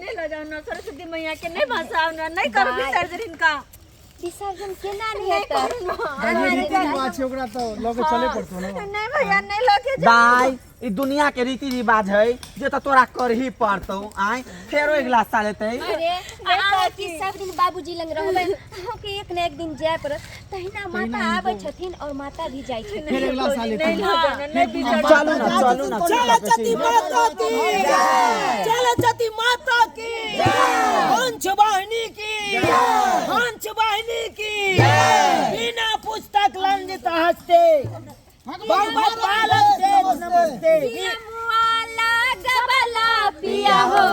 नहीं लऽ जाउ ना, सरस्वती मैया के नहीं भसाउ ना, नहीं करू बाय। विसर्जन हिनका। विसर्जन केना नहीं नहीं हेतै? करू ना। भाई, रीति रिवाज छै, ओकरा तऽ लऽ के चले पड़तौ ने। नहीं भैया, नहीं लऽ के जाउ। बाय, ई दुनिया के रीति रिवाज है जे तऽ तोरा करही पड़तौ। आय फेरो अगिला साल एतै। अरे अहाँ की सब दिन बाबूजी लग रहबै? अहाँके एक न एक दिन जाय पड़त। तहिना माता आबै छथिन और माता भी जाइ छथिन। फेर अगिला साल एतै। नहीं लऽ जाउ ना, नहीं विसर्जन। चलू ना, चलू ना। चलो चती माता की, चलो चती माता की, हंस वाहिनी की, हंस वाहिनी की। बिना पुस्तक लंजित हस्ते भगवत पालन से नमस्ते। अमुआ गबला पिया हो,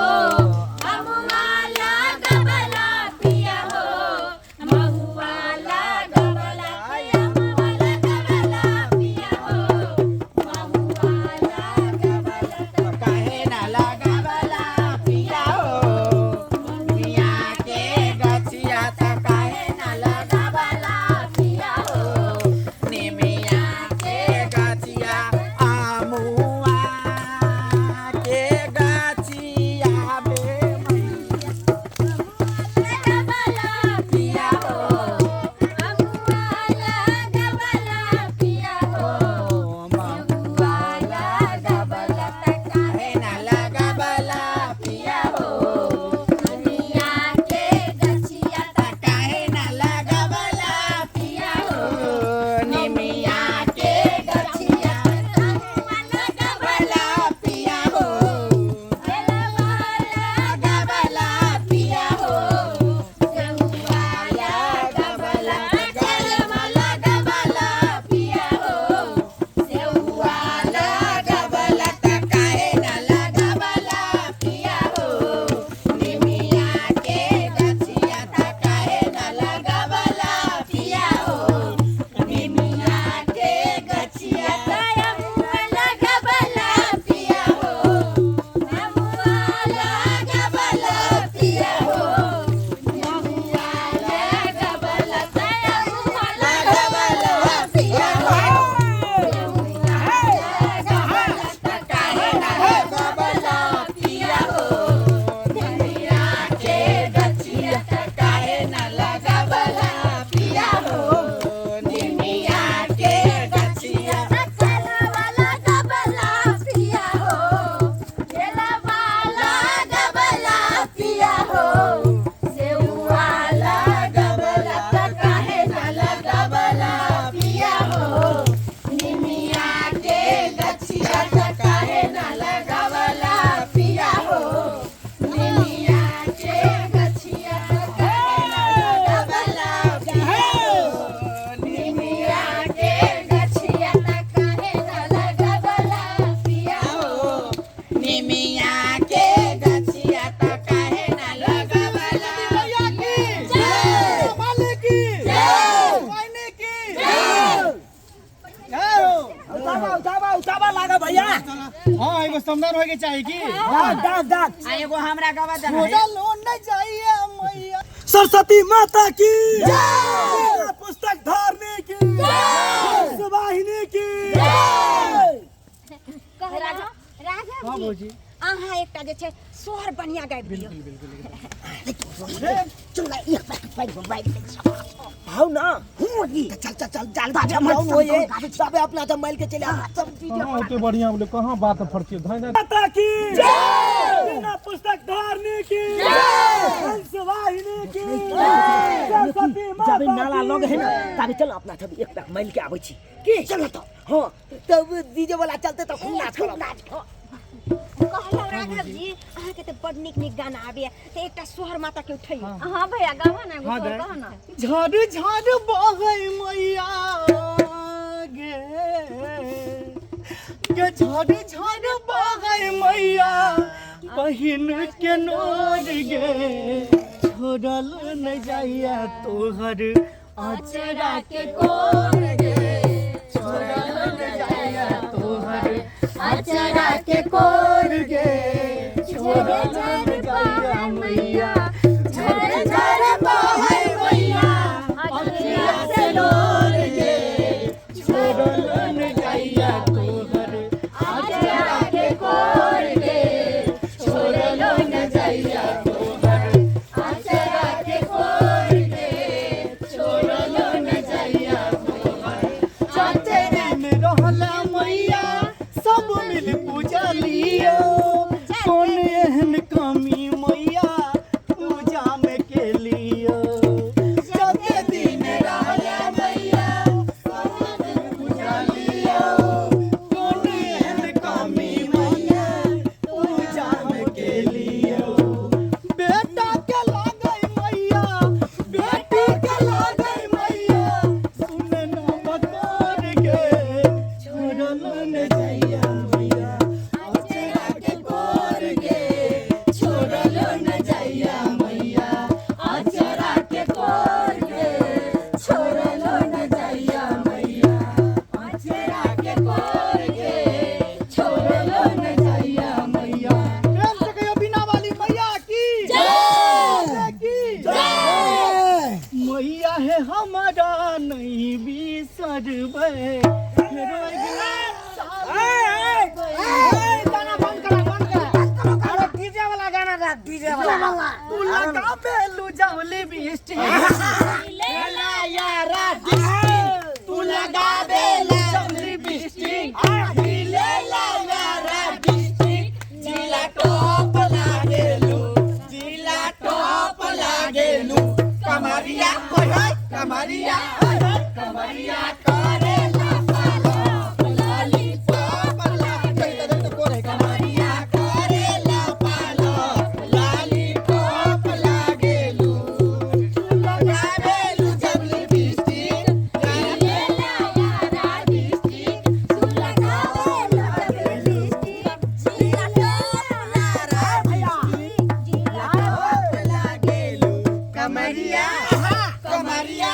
अमुआ गबला पिया हो, महुआ गबला, अमुआ गबला पिया हो, महुआ गबला। काहे ना लगावला पिया हो, मिया के गछिया त काहे ना लगावला पिया हो, निमिया के गछिया, आमुआ के गछिया बे मैया। गबला पिया हो, अमुआ गबला पिया हो, महुआ गबला काहे ना लगावला पिया हो, दुनिया के गछिया त काहे ना लगावला पिया हो, निमिया के गछिया गबला गबला पिया हो, गबला गबला पिया हो, गबला गबला गबला गबला पिया हो, सेउवाला गबला त काहे ना लगावला पिया हो, निमिया के गछिया त काहे ना लगावला पिया हो, निमिया के गछिया गबला पिया हो, गबला गबला पिया हो, गबला गबला पिया हो, काहे ना लगावला पिया हो, निमिया के गछिया त काहे ना लगावला पिया हो, निमिया के गछिया। गबला पिया हो, गबला पिया हो, सेउवाला गबला त काहे ना लगावला पिया हो, निमिया के गछिया त काहे ना लगावला पिया हो, निमिया के गछिया त काहे ना लगावला पिया हो, निमिया के गछिया त काहे ना लगावला पिया हो, निमिया के गछिया त काहे ना लगावला मैया की जय, माली की जय, वाहिनी की जय, जय हो। उठावा उठावा उठावा लागा भैया। हाँ, एगो समदान होइके चाही की। हाँ, डांस डांस। आ एगो हमरा गवा दे। छोड़ल न जाइए मैया। सरस्वती माता की जय, पुस्तक धारने की जय, वाहिनी की जय। कह राघव, राघव हाँ जी, भौजी। अहाँ एकटा जे छै सोहर बढ़िया गाबि दियौ। आओ ना, चल चल चल चल, जाओ होए सबे अपना सब माइल के चले आ सब चीज। कहाँ ओते बढ़िया बोले, कहाँ बात फरकी धाय धाय। माता की जय, बिना पुस्तक धारने की जय, हंस वाहिनी की जय, सरस्वती माता जब नाला लग है ना तबे चल अपना सब एक पैक माइल के आबै छी की चल तो हां, तब डीजे वाला चलते तो खूब नाच करब। कहलहुँ राघव जी, अहाँके तऽ बड नीक नीक गाना आबैया, तऽ एकटा सोहर माता के उठैयौ। हाँ भैया, गावा ना एगो हाँ, सोहर, दाइ। कहो ना। झर झर बहै मैया गे, गे झर झर बहै मैया बहिन के नोर गे, छोड़ल न जाइया तोहर अचरा के कोर गे, छोड़ल न जाइया तोहर अचरा के कोर गे, छोड़ल न जाइया मैया, झर झर बहै मैया अखिया से लोर गे, छोड़ल न जाइया तोहर अचरा के कोर गे, छोड़ल न जाइया। डीजे वाला। तू लगा बेलू जवली बिस्टी लेला यारा डिस्ट्रिक्ट तू लगा बेला जवली बिस्टी लेला यारा डिस्ट्रिक्ट जिला टॉप लागेलू जिला टॉप लागेलू कमरिया होय होय कमरिया होय होय कमरिया करेला पालप लॉलीपॉप लागे कमरिया करेला पालप लॉलीपॉप लागेलू लगावेलू जबली बिस्टिक लेला यारा डिस्ट्रिक्ट तू लगावेलू जब लिपस्टिक जिला टॉप लागे जिला टॉप लागेलू कमरिया कमरिया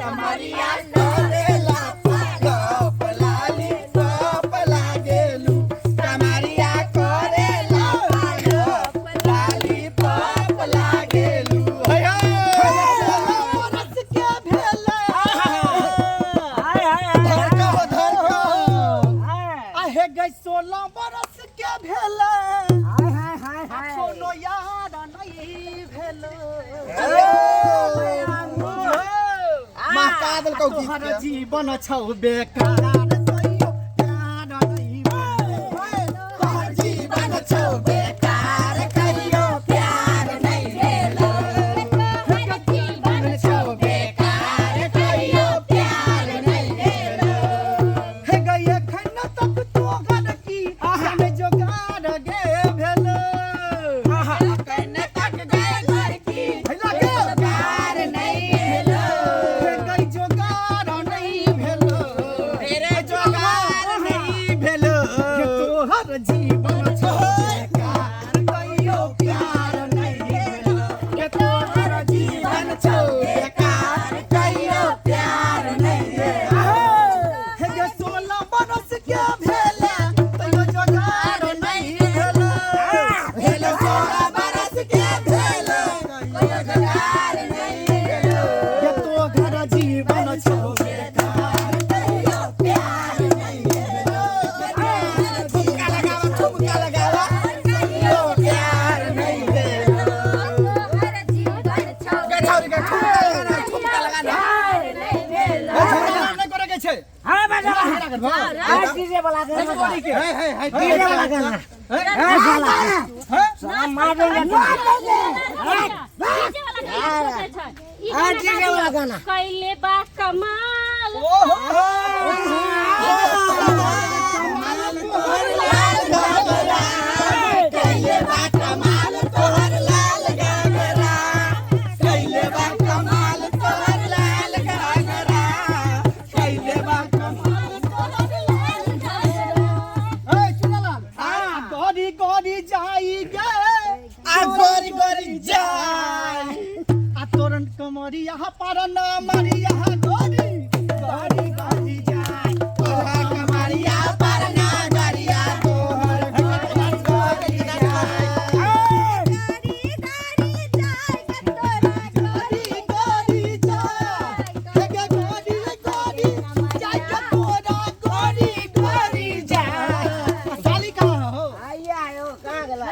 कमरिया करेला पालप लॉलीपॉप लागेलू कमरिया करेला पालप लॉलीपॉप लागेलू हाय बरस के भेले हाय हाय हाय धरका हो धरका आहे गई 16 बरस के भेले हाय हाय हाय कोनो यार नहीं भेले महका देलकौ गीत तोहर के। जीवन छौ बेकार कहियो प्यार नहीं भेल। तोहर जीवन छौ बेकार कहियो प्यार नहीं भेलो तोहर जीवन छौ बेकार कहियो प्यार नहीं भेलो हे गई एखन तक तोहर की हमें जोगार गे भेल। कहने तक गए लड़की भैला गे। प्यार नहीं भेलो हे गई जोगार नहीं भेल। तेरे जोगार नहीं भेलो हे तोहर जीवन छौ बेकार कहियो प्यार नहीं भेल। के तोहर जीवन छौ बेकार कहियो प्यार नहीं भेलो हे गे 16 बरस के भेल तैयो जोगार नहीं भेल। भेलो 16 बरस के भेलो कहियो जोगार नहीं भेलो हे तोहर जीवन छौ बेकार कहियो प्यार नहीं भेलो ठुमका लगावा ठुमका लगावा कहियो प्यार नहीं भेलो तोहर जीवन छौ गठौरी के ठुमका लगाना ठुमका लगाना नहीं भेलो नहीं करे के छै हाय बाजा हाय डीजे वाला गाना डीजे वाला गाना हाय साला साला मार देंगे डीजे वाला गाना सोचै छै। ई हाय गाना डीजे वाला गाना कैले बा कमाल कैले बा कमाल तोहर लाल घाघरा कैले बा कमाल तोहर लाल घाघरा कैले बा कमाल तोहर लाल घाघरा ए चुनालाल गौरी गौरी जाई गे आ गोरी गोरी जाय आ तोरन कमरिया पर ना मारिया गौरी गौरी गौरी जाई तोहर कमरिया पर ना गरिया तोहर गोरी गोरी जाय गारी गारी जाय के तोरा गौरी गौरी जाई हे गे गौरी गौरी जाई के तोरा गौरी गौरी जाई आ साली कहाँ हो आइए आयो कहाँ गेला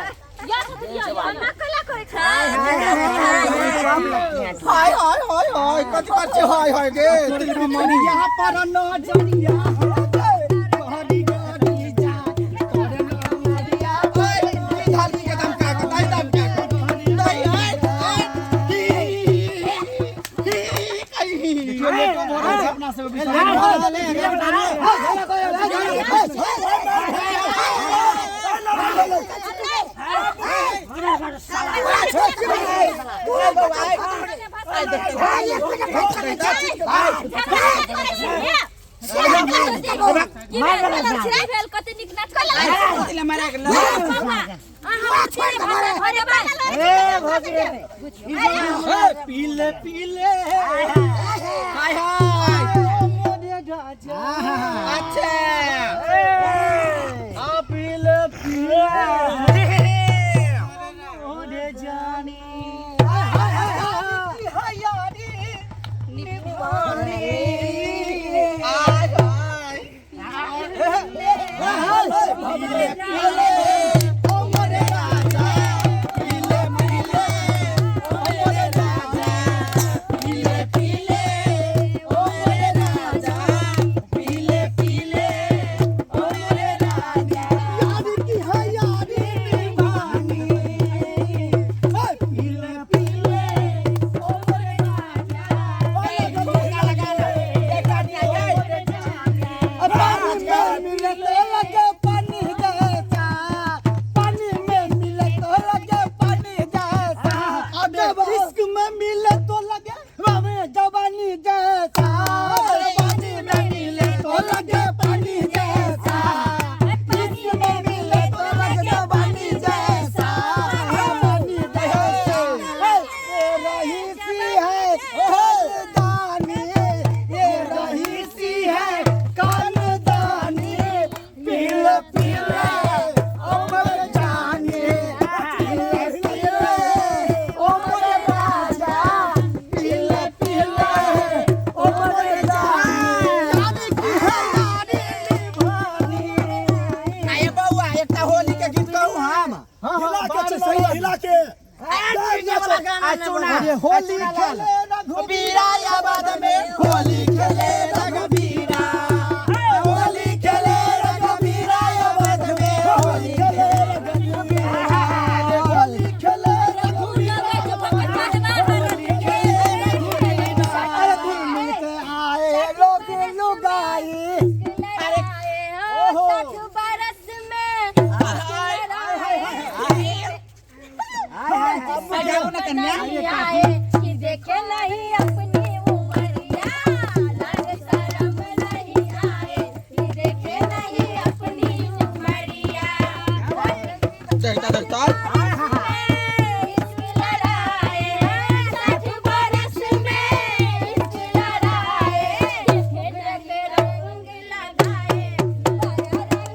या छथिन या ना कला करै छै हाय हाय हाय हाय कथि कथि हाय हाय गे तोरन कमरिया पर ना जरिया गौरी गौरी जाई तोरन कमरिया ओए ई धालकी के दम का दाई दम का दाई हाय हाय ही ही कहीं देखियो लेटो भऽ रहल छै अपना सब कते नीक नाच पीले पीले हाय हाय मोरे राजा अच्छा आ पीले पीले मोरे जानी हाय हाय हाय यारी निभानी हाय हाय पीले पीले ओ मोरे राजा पीले हिला के डीजे वाला गाना चुना अरे होली खेले रघुबीरा आबाद में होली खेले रघुबीरा होली खेले रघुबीरा आबाद में होली खेले रघुबीरा होली खेले रघुबीरा अरे धुन मिलते आए लोग लुगाई। अरे ओहो 60 बरस में कन्या आए कि देखे नहीं अपनी उमरिया लाज शरम नहीं आए कि देखे नहीं अपनी उमरिया। देखता देखता इश्क लड़ाए 60 बरस में इश्क लड़ाए रंग रंग लगाए बड़ा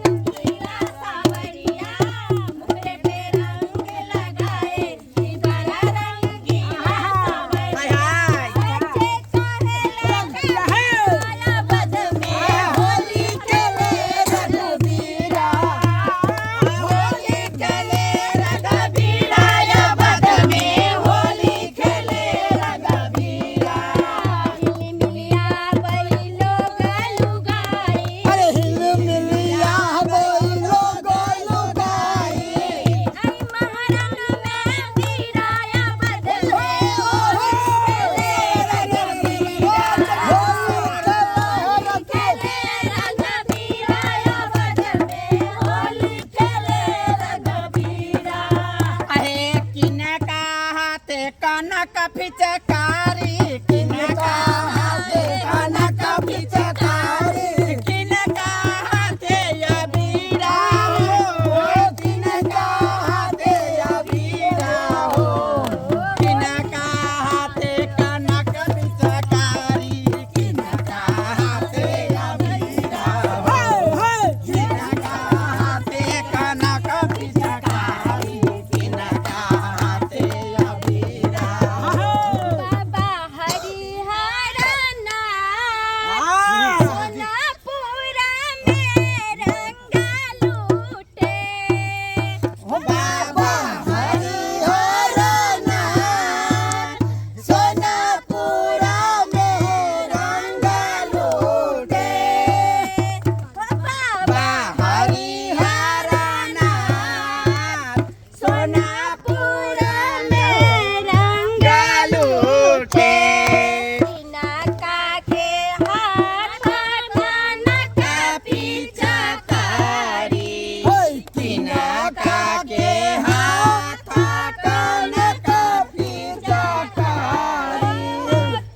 रंगीला सावरिया मुखड़े पे रंग लगाए कि बड़ा रंगीला सावरिया। बच्चे काहे लेके आया बद में होली खेले रघुबीरा होली खेले रघुबीरा आबाद में होली खेले रघुबीरा। मिली मिलिया बई लोग लुगाई अरे हिल मिलिया बोलो लुगाई। आई महारंग में वीराया बदले होली खेले रघुबीरा होली खेले रघुबीरा बदले होली खेले रघुबीरा। अरे किनका हाथे कनक फिचकारी किनका हाथे कनक फिचकारी किनका हाथे अबीरा हो किनका हाथे अबीरा हो किनका हाथे कनक फिचकारी किनका हाथे अबीरा हो किनका हाथे कनक फिचकारी किनका हाथे अबीरा हो। बाबा हरिहर नाथ सोनापुरा में रंगा लूटे। बाबा हरिहर नाथ सोनापुरा में रंग लूटे। बाबा हरिहर नाथ सोनापुरा में में रंग लूटे। किनका के हाथ कनक पिचकारी किनका के हाथ कनक पिचकारी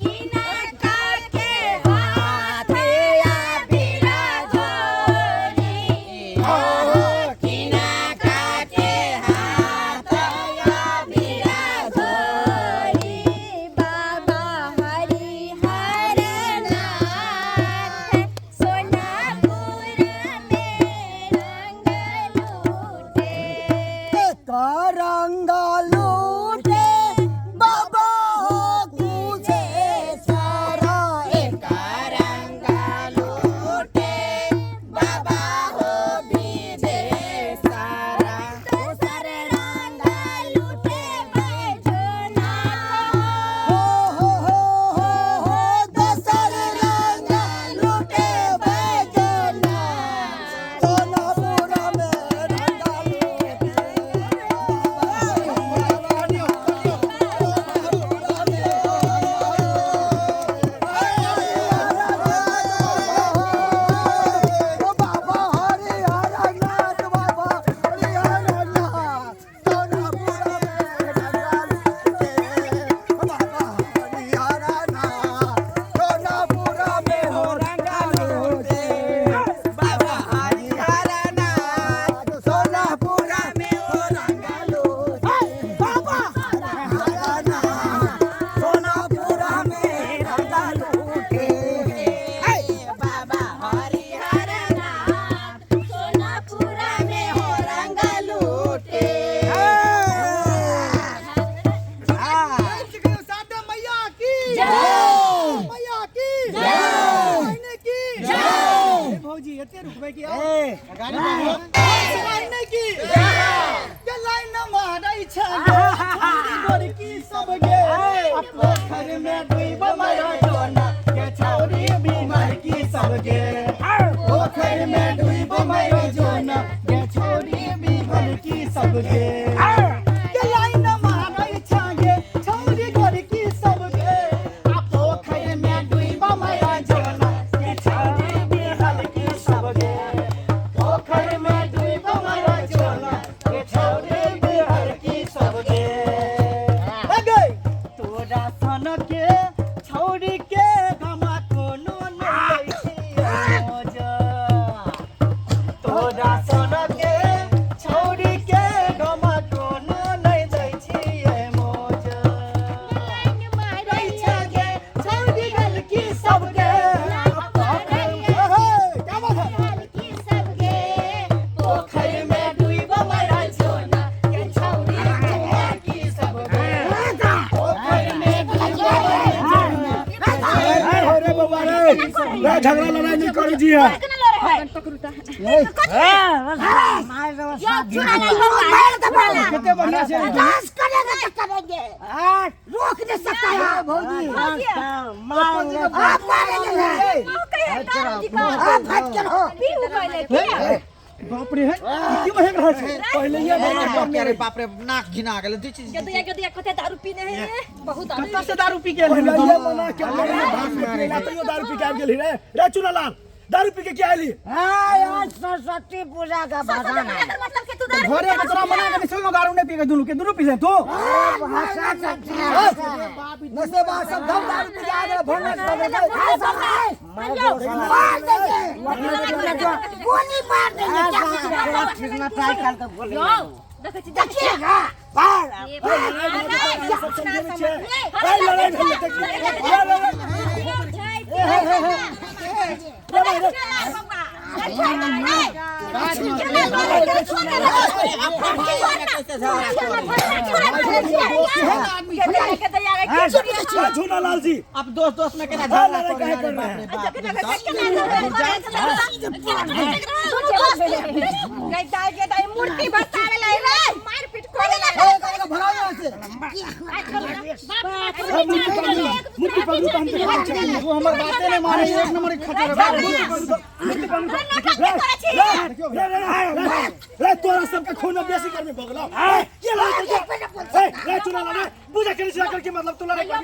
किनका के हाथ अबीरा घोरी। किनका के हाथ अबीरा घोरी। बाबा हरिहर नाथ सोनापुर में रंग लूटे। रंग लूटे बाबा हो तुझे सारा एक रंग लूटे बाबा हो बीजे सारा दोसर रंग लूटे बैजनाथ। हो हो हो हो हो दोसर रंग लूटे बैजनाथ सोनापुरा में रंग लूटे बाबा मारै छै गे छौरी गोरकी सब गे आ पोखरि में डूब मर जोना गे छौरी बीमार की सब गे पोखरि में डूब मर जोना गे छौरी बीमार की सब गे के लाइन मारै छै गे छौरी गोरकी सब गे आ पोखरि में डूब मर जोना गे छौरी बीमार की सब गे पोखरि में डूब मर जोना गे छौरी बीमार की सब गे ए गे तोरा सन के छौरी के गमा कोनो नै छियै मजा तोरा सन के छौरी के गमा कोनो नै दै छियै मजा दै छै गे छौरी गलकी सब गे क्या बात है पोखरि में डूब मर जोना के छौरी की सब गे पोखरि में डूब मर जोना अरे बाबा रे रे झगड़ा लड़ाई नहीं करू जी है कते बढ़िया से डांस करेंगे तो करेंगे रोक नहीं सकता है भौजी आप मारेंगे नहीं आप हट के रहो बाप रे है की महक रहल छै पहिले ये मना करने अरे बाप रे नाक घिना गेल दी चीज दारू पीने है बहुत दारू कतऽ से दारू पी के एल पहिले हन ये मना के भांग पीला तैयो दारू पी के आबि गेली रे रे चुनालाल दारू पी के क्या आइली आज सरस्वती पूजा का भजन है मतलब के तू दारू घरे के तोरा मना के निकलनो दारू नहीं पी के दुनू के दुनू पी ले तू नशे बाज सब धम दारू पी के आ गए भोनस बजे मार देंगे गोली मार देंगे क्या गोली देखै छी देखिएगा बाहर सब समझे छै ए लड़ाई भेल देखी झूनालाल जी अब दोस्त दोस्त में केना हाँ, झगड़ा लड़ाई करे काहे अरे कर बाप रहे रे हैं? बाप मूर्ति बसावे ला रे मारपीट करे ला मूर्ति पकड़ू तो हम देखै वो हमर बाते नहीं माने एक नंबर के खचर है रे रे रे रे तोरा सबके खून में बेसी गर्मी भऽ गेलौ ए के लड़ाई कर ए रे चुनालाल रे पूजा करे छै करके मतलब तू लड़ाई कर ए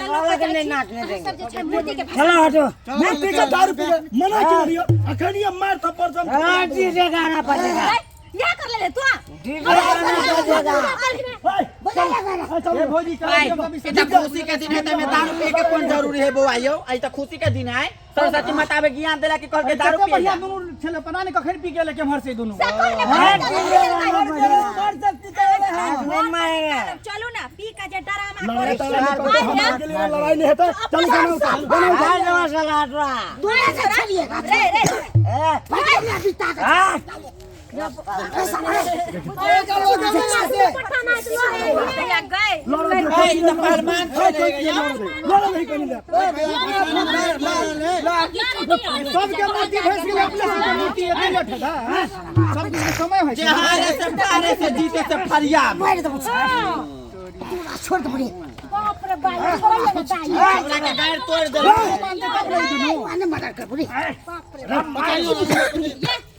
बाबा के नहीं नाचने देंगे सब जे छै मूर्ति के चलो हटो मूर्ति के दारू पी के मना के लियो अखन ये मार थप्पड़ जम हाँ डीजे गाना बजेगा या कर ले तू डीजे गाना बजेगा ए भौजी चल ई त खुशी के दिन है त में दारू पिए के कोन जरूरी है बौआ यौ आई त खुशी के दिन है सरस्वती माता आबे ज्ञान देला कि कहल के दारू कते पिए बढ़िया दुनू छले पता नहीं कखन पी के एले केम्हर से दुनू हाँ डीजे गाना बजेगा नहीं मारेंगे चलू ना पी का जे डरामा लड़ाई तड़ाई नहीं करते हमारे के लिए लड़ाई नहीं होता चल गाना उठा गाना उठा आज वो साला हटवा दुनिया से चलिएगा रे रे ए पता नहीं अभी ताकत हाँ गए लड़ाई ए, ई त पहलवान छलै यौ। लड़ाई नहीं करनी ले सबके मूर्ति भैंस गेलै अपने सबके मूर्ति एते लेट है सब के समय होइ जे छै हारे से पारे से जीते से फरियाद मार दे तू छोड़ दे बड़े बाप रे बाप छोड़ ना हमरा के गाड़ तोड़ देलक मानते तब रही दुनू आने मर्डर कर बुरी ये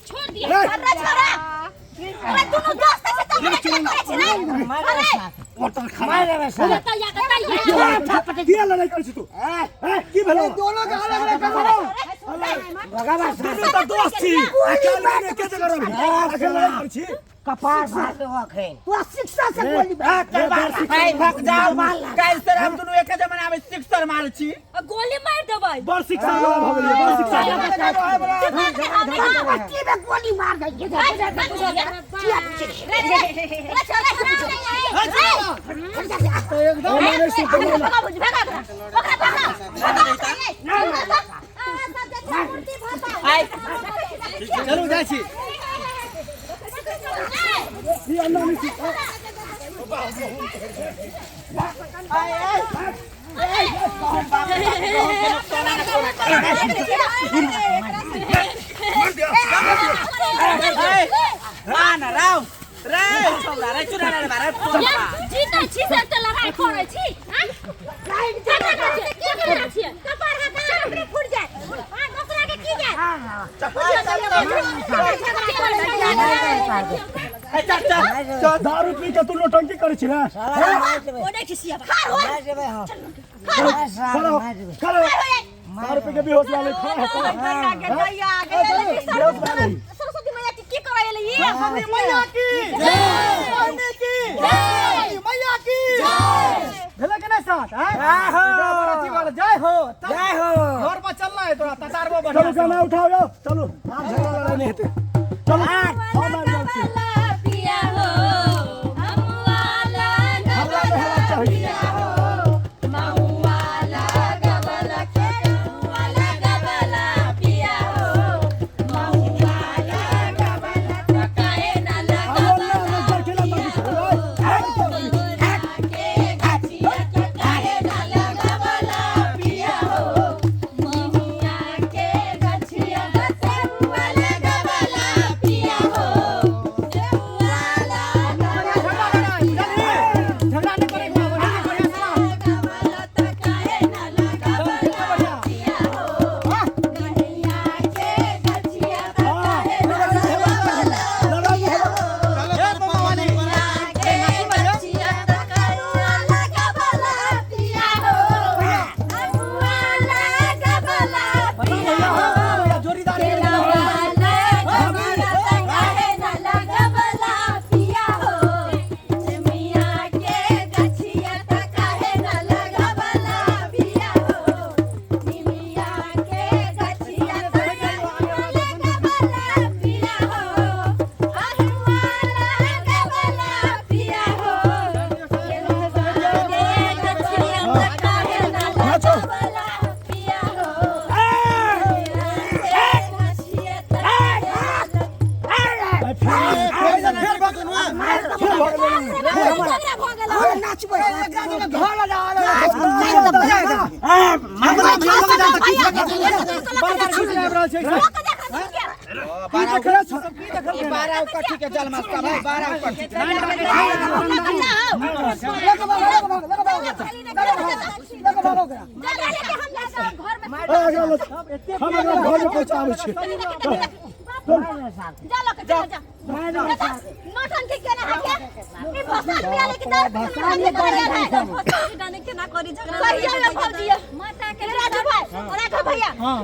छोड़ दिया अरे छोरा अरे दोनों दोस्त से तो हमरा क्या करे छै रे अरे मारे रे साला या कता या किया लड़ाई करै छी तू ए की भेलौ दोनों के अलग अलग करो भगावा साला दुनू तऽ दोस्त छी अकेले में के जगह रहबी अकेले लड़ाई करै छी कपार फाड़ दो अखन तू शिक्षा से गोली मार ए भक जाओ काल्हि से हम दुनू एक जमाना में सिक्सर मार छी गोली मार देबै बड़ शिक्षा वाला भऽ गेलियै बड़ शिक्षा बच्ची में गोली मार देंगे रे रे रे छोरा चलू जाइ छी ई अन्ना नहीं छी ए, मान राव रे छोरा रे चुना रे बारे ये जीते छी से त लड़ाई करै छी हां झगड़ा करै छी की करै छी कपार हाथ अपने फूट जाए हां दोसरा के की जाए चल चल चल दारू पी के तू नौटंकी करै छी रे ओ नहीं खिसिया खार हो मार देबै हम खड़ा हो खड़ा हो दारू पी के बेहोश भए गेलै खड़ा हो खड़ा हो। सरस्वती मैया के की करायल ये सरस्वती मैया की जय बहिनी की जय मैया की जय भेलै कि नहीं साथ हैं जय हो। एकरा पर अथी वाला जय हो तब जय हो घर पर चलना है तोरा ततारबो बढ़िया चलू से। गाना उठाओ जाओ चलू आब झगड़ा लड़ाई नहीं हेतै चलू हम आबि जाइ छी पिया हो हमुआला हमरा नहि हेबाक चाही पिया हो महुआला गबला के महुआला गबला पिया हो महुआला गबला काहे ना हम लगबला नहि जरखेला तब के गाछिया काहे ना लगबला पिया हो महुआ के गाछिया सेहुआ लगबला पिया हो सेहुआ लगबला झगड़ा नहीं बुझलियै? झगड़ा नहीं करे के बा, बढ़िया बढ़िया से ना। लड़ाई नहि हेबाक ए मामा वाली भैया जोरीदार है। फेर भऽ गेलै नाचबै घर लगा बारह उकट्ठी के जल मस्ता भाई 12 उकट्ठी हम एकरा घर में पहुंचाबै छी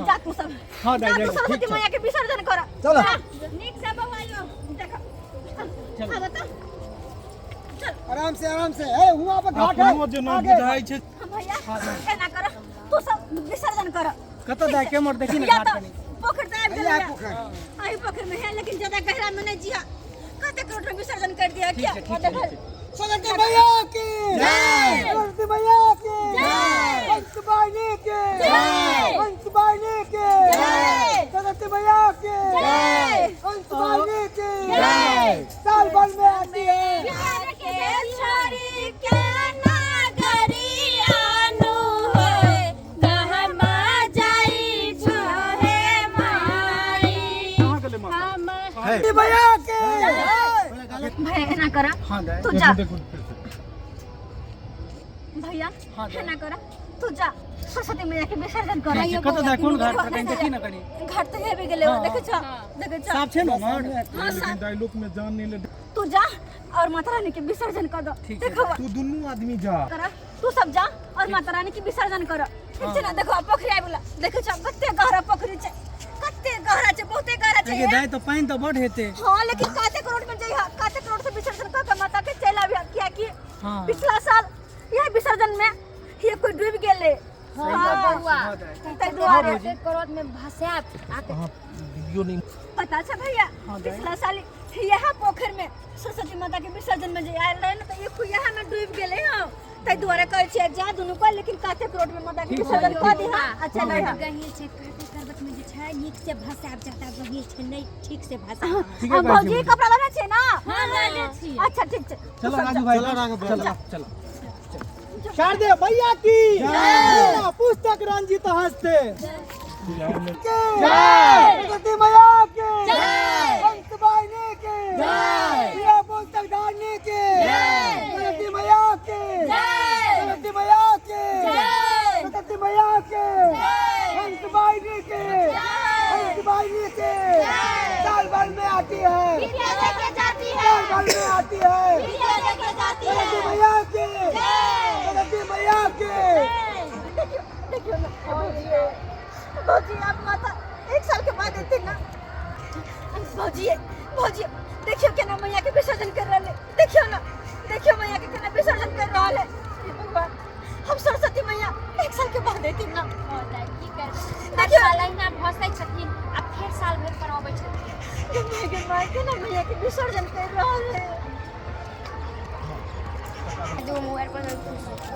जा तू सब जा तू सरस्वती मैया के विसर्जन कर चलो। नीक से बवाइयो देख हाँ बता आराम से आराम से ए हुआ पर घाट है अपनो जे न आगे। बुझाइ छै भैया एना कर तू सब विसर्जन कर कतऽ जाय के मोर देखी ने या घाट तो कनी पोखर तऽ आबि अइया गेलै पोखरि। अही पोखर में है लेकिन ज्यादा गहरा में नहीं जिया कते करोड़ में विसर्जन कर दिया क्या देखल सरस्वती मैया की जय। सरस्वती मैया की जय। हंस वाहिनी की जय। हंस वाहिनी की जय। सरस्वती मैया की जय। हंस वाहिनी की जय। साल भर में आती है के छोरी के नागरी आनु होए कहमा जाई छहे माई हम सरस्वती मैया की भैया एना कर तू जा भैया एना कर तू जा सरस्वती मैया के विसर्जन कर कतऽ जाय कोन घाट पर कनी देखी ने कनी घाट तऽ हेबे गेलै देखै छ देखै छ साफ छै ने उम्हर हाँ साफ डायलॉग में जान नहीं ले तू जा और माता रानी के विसर्जन कर दो ठीक छै। देखो तू दुनू आदमी जा कर तू सब जा और माता रानी के विसर्जन कर ठीक छै ना देखो पोखरी आबि गेला देखै छ कते गहरा पोखरी छै कते गहरा छै बहुते गहरा छै देखिए दाइ तऽ पानि तऽ बड हेतै हाँ लेकिन काते करोड़ में जइहा काते करोड़ से विसर्जन कर के माता के चलि आबिहा कियाकि हाँ। पिछला साल यह विसर्जन में ये कोई डूबि गेलै हाँ बउआ ताहि दुआरे करोड़ में भसायब आके वीडियो नहीं पता छै भैया पिछला साल यहाँ पोखर में सरस्वती माता के विसर्जन में जे आयल रहे ने तऽ एक यहाँ में डूबि गेलै हँ ताहि दुआरे कहै छियै जा दुनू को लेकिन काते करोड़ में माता के विसर्जन कऽ दिहा आ चलि अइहा गहीर छै काते करबत में जे छै नीक से भसायब जाता गहीर छै नहीं ठीक से भसायब आ भौजी कपड़ा लेने छियै ना हां लेने छी अच्छा ठीक छै चलो राजू भाई चलो चलो शारदे मैया की जय पुस्तक रंजित हस्ते के जय सरस्वती मैया की जय हंस वाहिनी की जय प्रिया पुस्तक के, हंस बाइनी के, हंस बाइनी के। साल भर में आती है, विद्या लेके जाती है, साल भर में आती है। विद्या लेके जाती है। सरस्वती मैया के, सरस्वती मैया के। देखियो देखियो ना भौजी, भौजी आप माता एक साल के बाद एते ना। भौजी भौजी देखियो केना मैया के विसर्जन कर रहल है। देखियो ना, देखियो मैया के केना विसर्जन कर रहल है। हे भगवान, हम सरस्वती मैया एक साल के बाद एते ना। हँ दाइ, की करबै? देखियौ। हर साल अहिना भसै छथिन आ फेर साल भरि पर अबै छथिन। गे माय, गे माय, केना मैया के विसर्जन कर रहल है। दू मोबाइल पर खुश।